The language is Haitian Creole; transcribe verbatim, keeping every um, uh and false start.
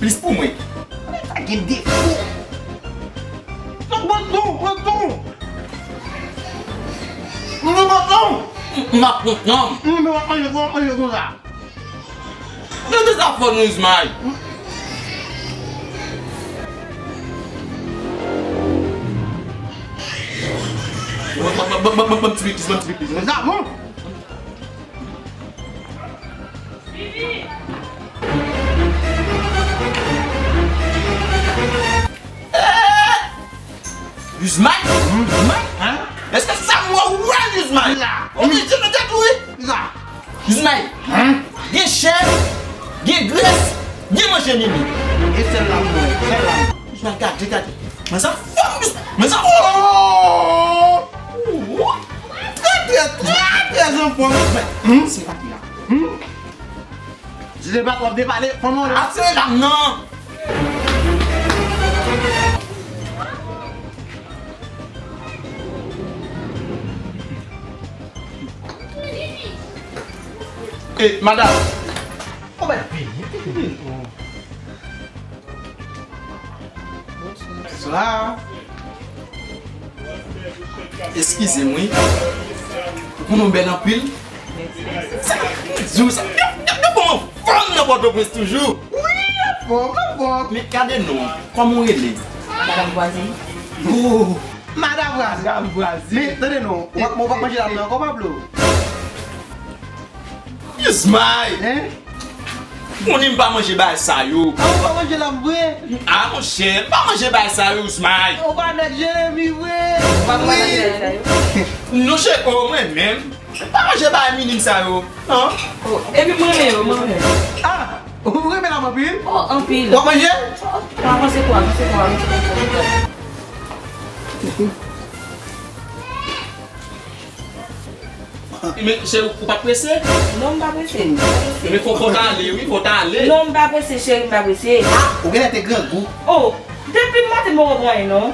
Plis pou mwen. Sa gen defo. Sa bòt non, bòt non. Mwen bòt non. M ap pran tan. Mwen ap manje, mwen ap manje konsa. Gade sa fò nou, Ismaël. Ban, ban, ban, ban, ban, ban ti plis, ban ti plis. Sa bon. Eh! Ismaël? Ismaël? Hein? Èske sa m wè ou wè, Ismaël? Sa. Ou vin di nou tèt ou, wi? Sa. Ismaël, gen chè, gen grès, gen manje mimi. E sèl la m wè, sèl la. Ismaël, gade, gade. Men sa fò, men sa fò. Trè, trè, trè, trè anfòm. Se pa ki la. Di se pa w ap depale, fanm ou la. Ap sere dam nan. E, madanm. Ou mèt vini, vini. Bonswa. Eskize m, wi. Ou konnen w bèl anpil. Sa, di w sa. Yo, yo, yo, kòman fanm nan Pòtoprens toujou? Wi, anfòm, anfòm. Men gade non, kòman w rele? Madanm Vwazin. Oh, Madanm Vwazin. Madanm Vwazin. Men, tande non, w ap, w ap manje dam nan ankò, Pablo? Ismaël! Hein? Ou konnen m pa manje bagay sa yo. Ah, ou pa manje dam vre? Ah, monchè, m pa manje bagay sa yo, Ismaël. Ou pa nèg Jeremi vre? Ou pa nèg Jeremi vre? Non, chè, oh, mwen menm. M pa manje bagay minim sa yo. Non. Oh, epi mwen renmen yo, mwen renmen. Ah, ou renmen dam anpil? Oh, anpil. W ap manje? Oh, avanse kwa, avanse kwa, avanse kwa. Men, cheri, ou pa t prese? Non, m pa prese, m pa prese. Men fò, fò w t ale, wi, fò w t ale. Non, m pa prese, cheri, m pa prese. Ah, ou genlè te grangou. Oh, depi maten m poko pran anyen, non.